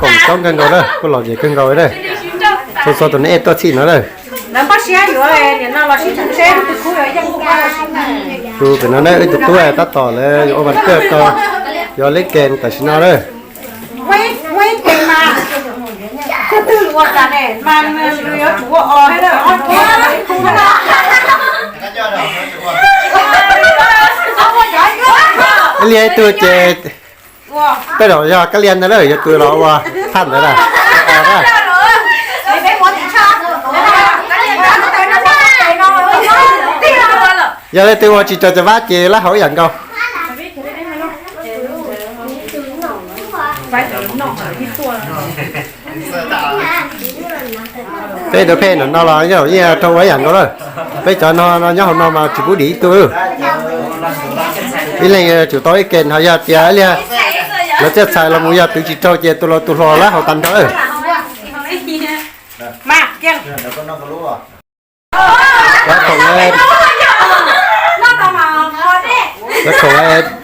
Koom coob kawg nkaus na, kuj lom zem kawg nkaus na. Txhua txhua tus nej tuaj txhij no na. Tus pem no na, wb tus tub tab tom lawv yuav ua vas kawj rau, yuav leb kees tam sim no na. Ib liag ib tug ces tej zaum yog Kab Liag ntag na, yog tus los ua phaj ntawd na. Yog leej twg ua tsis raug cov vab ces lab hau ib yam nkaus. Peb tus phem no los nyob hauv yeej raug ua ib yam nkaus lawm. Peb cov no nyob hauv no mas tsis pub dim ib tug. Ib leeg tsum tau ib ke, ho yog tias ib liag lawv txawj txhais los mus yog twv tsis raug ces tus laus tus hluas lab hau tag nrho. Lawv khoom,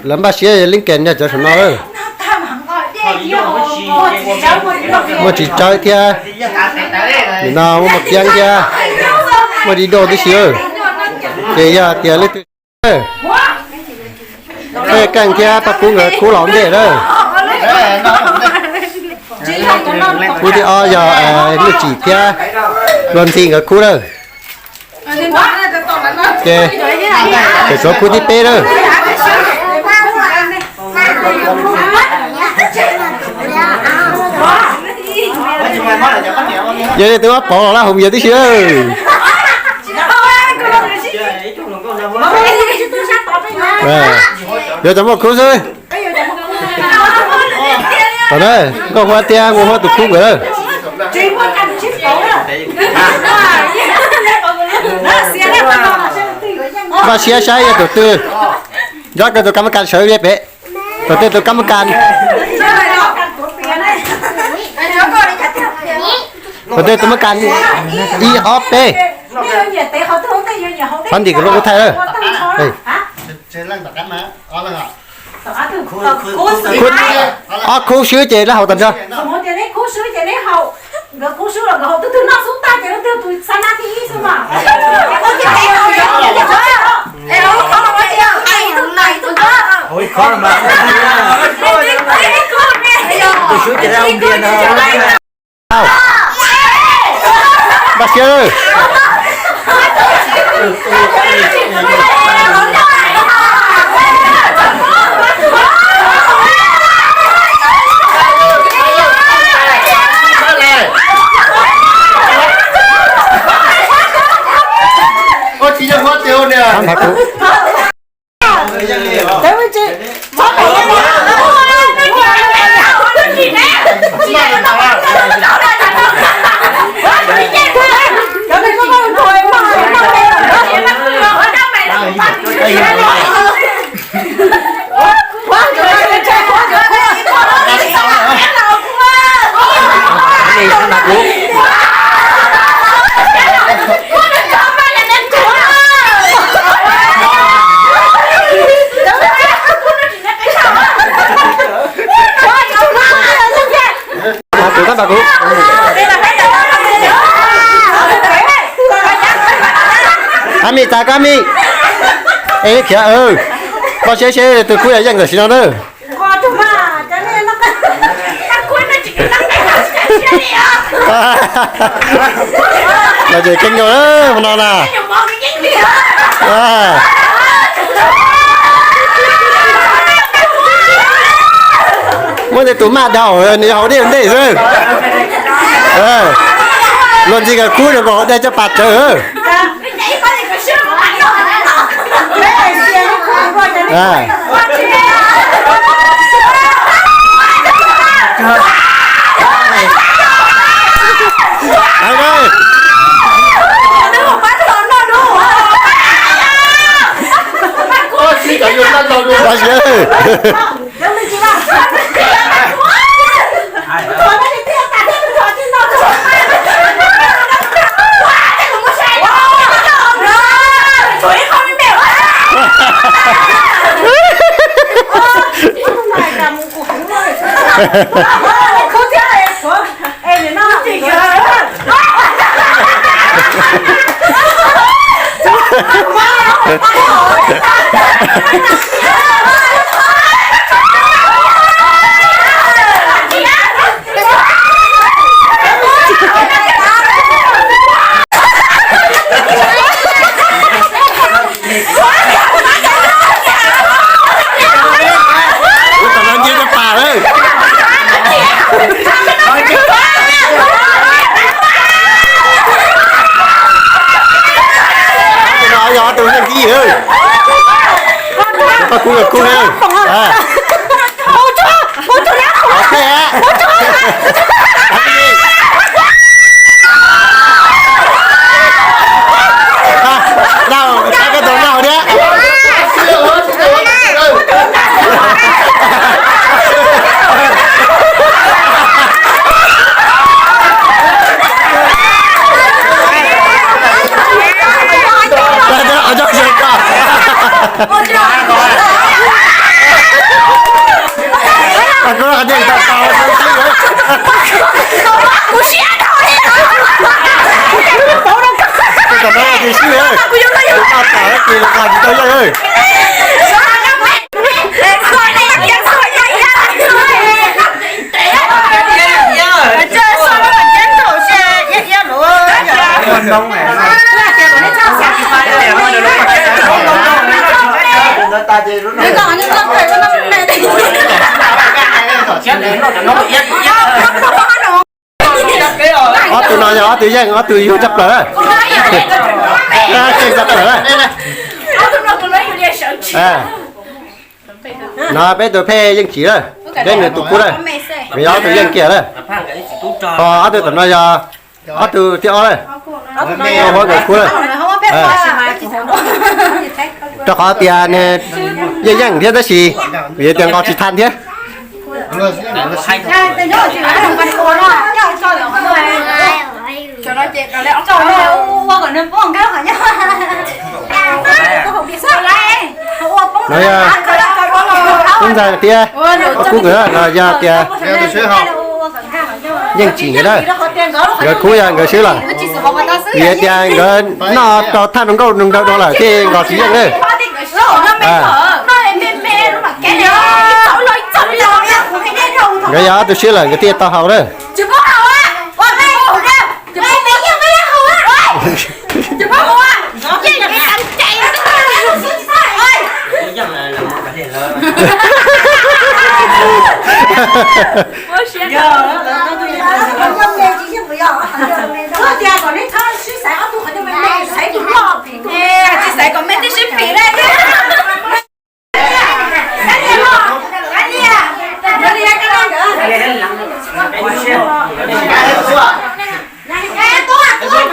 lawv npaj siab leb kees yog cov saum no lawm. Muaj tsis tsawb thiab, nim no muaj mos kiab thiab, muaj di doj tib si. Ces yog tias leej twg, Paj Keej thiab Paj Kub nkawd khub los ntej lawm. Khub thib ob yog Lwj Tsim thiab Luag Ntxhi nkawd khub lawm. Ces tseem tshuav khub thib peb lawm. Yog li twb muab pov los lab hau vias tib si. Yuav cov muaj khub xwb. Tom na, Nkauj Huab thiab Nkauj Huab tus khub nkawd lawm. Npaj siab saib yog tus twg. Nco kawg tus kab mab kas sawv li pem. Tom tej tus kab mab kas, tom tej tus mab kas ib ob peb. Phab ntim kws lub kub thaij lawm. Ob khub swb ces lab hau tag nrho. Npaj siab. Kuv tab mas kuv. Ab mi tas kab mi. Es khiav, koj seb seb tus kub yog yeej tam sim no na. Los ces keej nkaus hmo no na. Muaj tej tus maj dag nws yog haus dej ua ntej xwb. Luag ntxhi nkawd kub zoo nkaus haus dej coj pas tsawv. Koj kub koj kub na. Nau, koj tus nau thiab. Ob tug no yog ob tug yeej, ob tug yug tshaj plaws. Yeej tshaj plaws. No peb tus phej yeej tsis lawm, peb nws tus kub lawm, nws yog ob tug yeej kiag lawm. Ho ob tug tom no yog ob tug thib ob lawm, huab nkawd kub lawm. Rau qhov tias nws yeej yeej thiab tab sis vim tias nqos tsis tha thiab. No yog tub ntxawg thiab kub nkawd no yog tias yeej tsis nkawd na, nkawd kub yog nkawd swb lawm. Vim tias nkawd noj rau thaj nroo nkauj nroo nraug no lawm thiaj nqos tsis yeej na. Nkawd yog ob tug swb lawm nkawd thiaj tau haus na.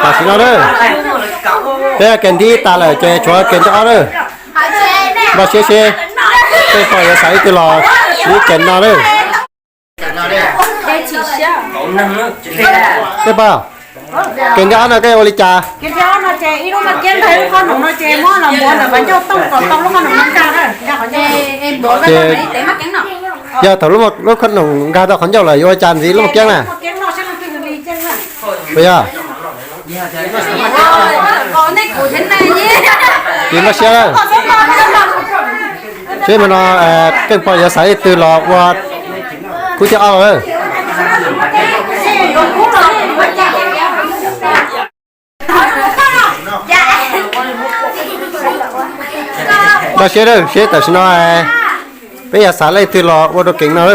Tam sim no na, peb kev thib tas lawm ces tshuav kev thib ob na. Npaj siab seb tej pog yuav xav ib tug los ib kev no na. Tej pog, kev thib ob no koj ua li cas? Ces yog thaum lub khob noom nkag tau qhov ncauj lawm yuav ua cas ntxiv lub mos keeb na? Puas yog? Ces npaj siab na. Seb mas no tej pog yuav xav ib tug los ua khub thib ob na. Npaj siab na, seb tam sim no peb yuav xav leej twg los ua rau kev no na.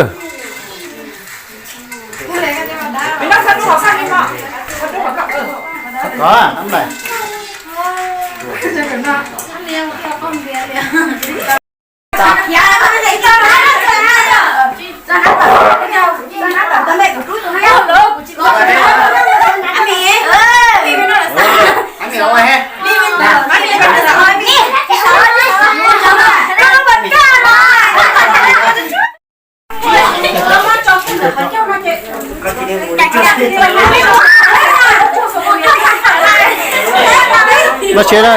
Npaj siab na,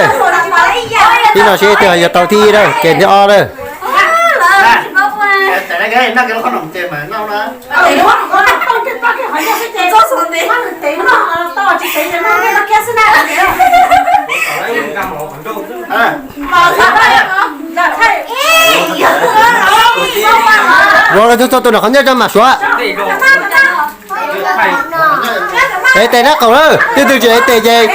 tib no seb twg yuav tau thib ib na, kev thib ob na. Ua txog tus nram qhov ncauj tso mam suav. Ev tes nraub qaum na, twb twg tsis ev tes ces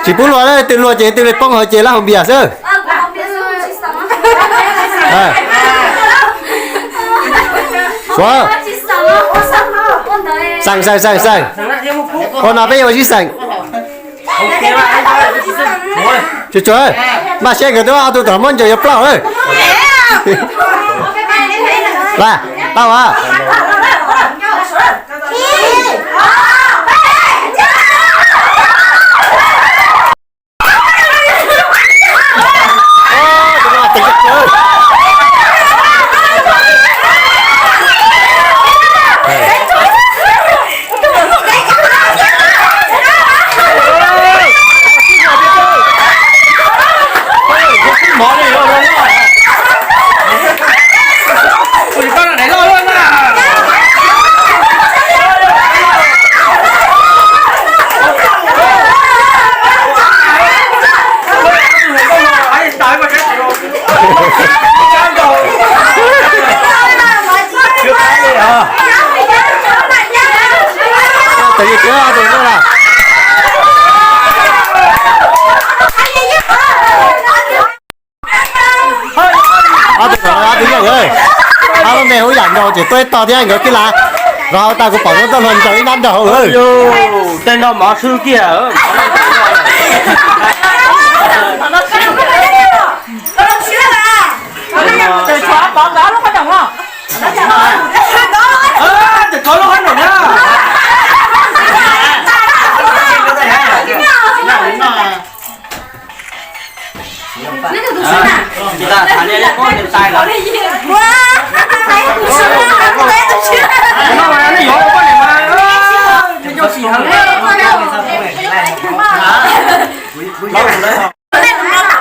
tsis pub luag na, twg luag ces twg li poob hauv ces lab hauv npias xwb. Suav. Xeem, xeem, xeem, xeem. Ua no peb yuav ua sib xeem. Tsuag tsuag, maj siab nkawd twb ob tug tom muab ncaws yuav plaub lawm. Tau as. Ob tug, ob tug yog, ob lub me hub yam nkaus ces tuaj ib tog thiab nkawd kib las. Los hauv tas kuv pom lub toj hluas ntsaws ib nab nrog hauv. Tej no mov swb kiag.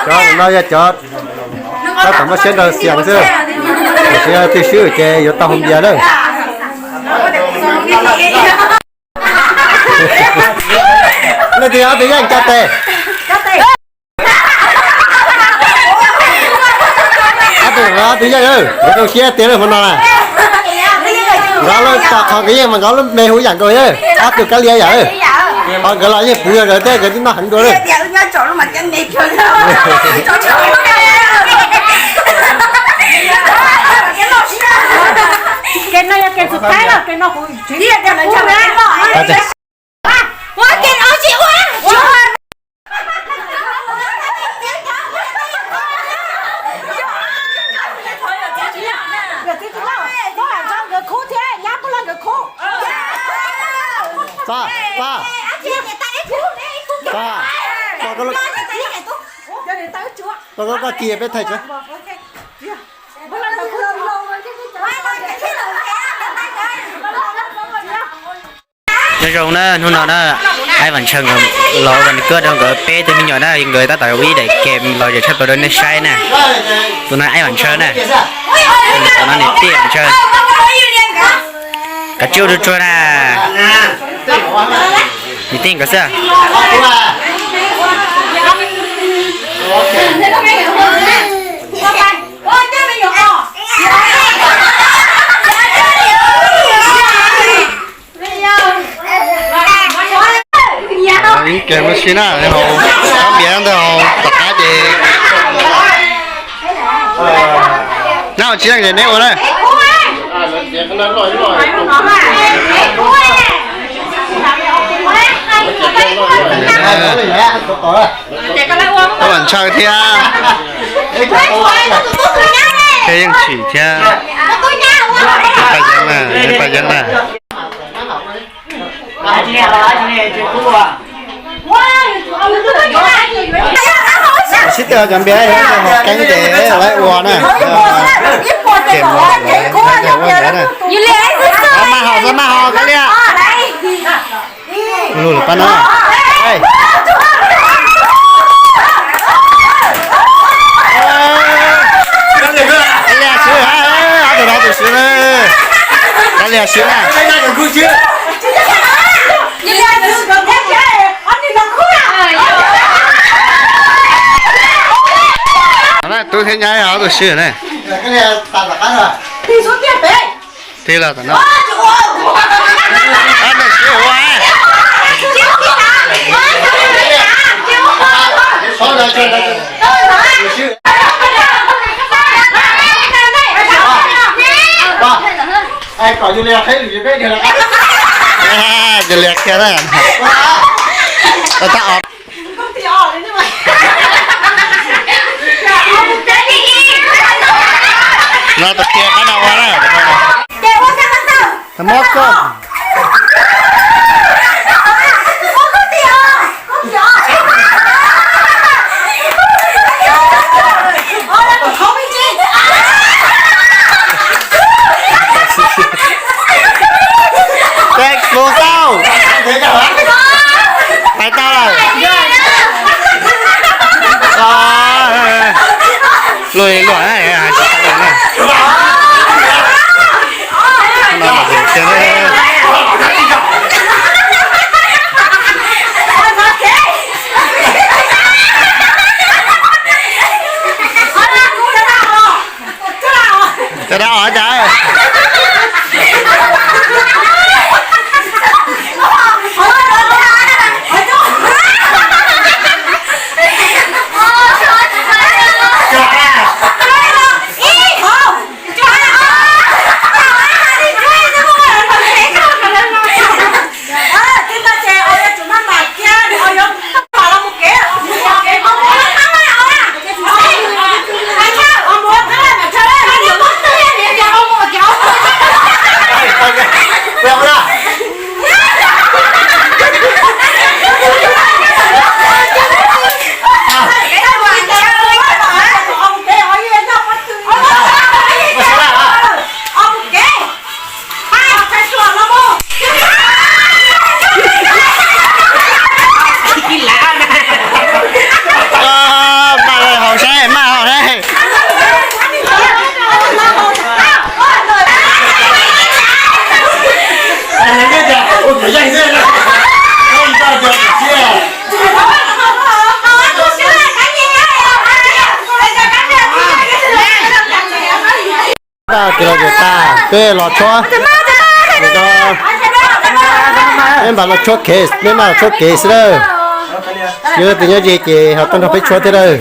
Cov no yog cov tab tom muaj siab nrog xiam xwb, tiam sis twb swb ces yuav tau hau npias lawm. Leej twg ob tug yeej cov tes? Ob tug, ob tug yeej, nkawd zoo siab tiag lawm hmo no na. Nkawd lub tom qhov nkawd yeej mas nkawd lub me hub yam nkaus, ob tug kab lia yam. Ho nkawd los yeej pw yog nkawd thiab, nkawd twb noj heev dua lawm. Txog, txog. Txog. Txog koj lub, txog koj, koj ci peb thaij tso. Nyob zoo na, hnub no na, Aib Vam Ntshaw nkawd los ua koj rau nkawd peb tug me nyuam na, nkawd tab tom ua ib daim game los zem tshaj plaws rau nej saib na. Tus no Aib Vam Ntshaw na, tus no niam tij Vam Ntshaw. Kav tsij ua tsuag tsuag na. Niam tij nkawd xwb. Ib ke ua si na, hauv qab npias ntawd hauv tom qab ces nab ua tsis yeej ces neb ua na. Tab Vam Ntshaw thiab, thiab yeej tsim thiab. Paj Yeeb na, Paj Yeeb na. Sib tw cov npias, keeb ces lawv ua na. Kem ua ntawd na. Maj haus xwb, maj haus koj liam. Lug lawm pab no. Kav liam swb, ob tug no tus swb na. Kav liam swb na. Tub thiab nyab ob tug swb na. Tig los tom no. Ob tug swb ua. Kom yus lias qhib lwm peb, yus lias kiag na. Tab os. No tus kiag qab no ua na. Muab koj. Peb mus tau. Pais tau lawm. Luag luag hais tsis tau lawm na. Cov dab os cas. Maj haus saib, maj haus saib. Tag kis los tsis tag, peb los tshuab, peb mam los tshuab kev, peb mam los tshuab kev xwb lawm. Yog tus nyob ze ces ho tuaj nrog peb tshuab thiab lawm.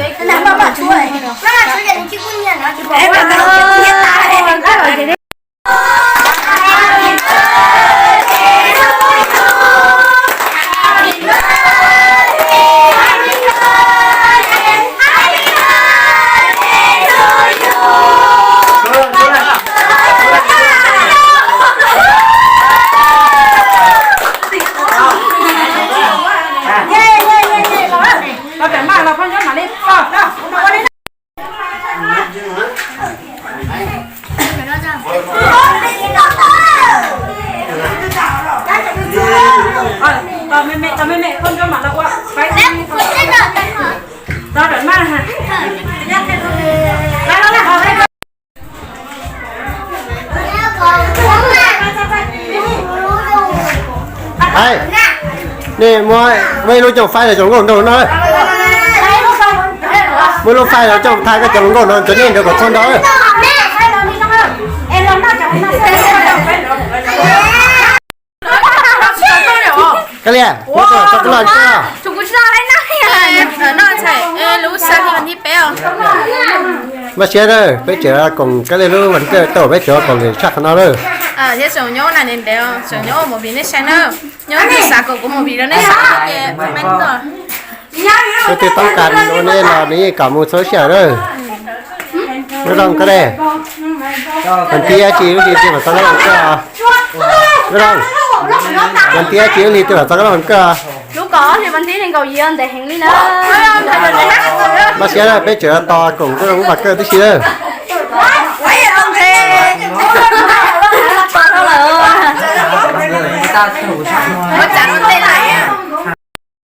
Hais, nej muab ib lub coj faib los cov hluas nkauj nraug no. Muab lub faib los coj thaij koj cov hluas nkauj no rau nej nrog kom txhob nrau. Kab Lias, muab tau txoj kab laj koj. Maj siab na, peb tseem koom Kab Lias lub vas thib peb tau, peb tseem koom lwm tshaj qhov no lawm. Leej twg toob kas ua nej los nws yeej kam mus txhua sij hawm lawm. Lub rooj koj ne, vas thib dab tsi lub hli twg mam txog koj los koj? Lub rooj, vas thib dab tsi lub hli twg mam txog koj los koj? Maj siab na, peb tseem tos koom lub rooj vas koj tib si lawm.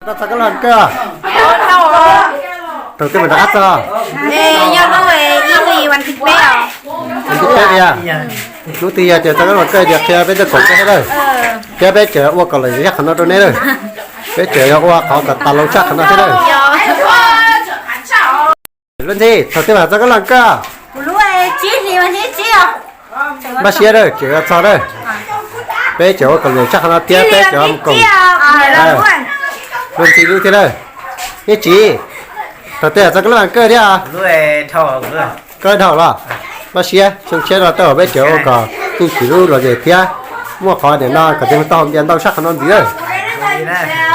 Koj txog koj los koj? Thaum twg mam rov qab txog? Vas thib peb tiag. Lub twg yog tias txog koj los koj tias qhia peb tuaj koom koj thiab lawm. Thiab peb tseem ua kom lwm zaj qhov no rau nej lawm. Peb tseem yuav ua qhov kom tas loo tshaj qhov no thiab lawm. Lub ntxhi, thaum twg mam txog koj los koj? Maj siab lawm, tseem yuav txog lawm. Peb tseem ua kom lwm tshaj qhov no thiab peb tseem mus koom. Lub ntxhi lub thiab lawm. Ib tsis, thaum twg mam txog koj los koj thiab? Koj dhau los? Maj siab, xyoo tshiab no tau peb tseem ua kom Yeej tsis lub los zem thiab. Muaj qhov niam no kom tij tau npias ntau sab qhov no ntxiv lawm.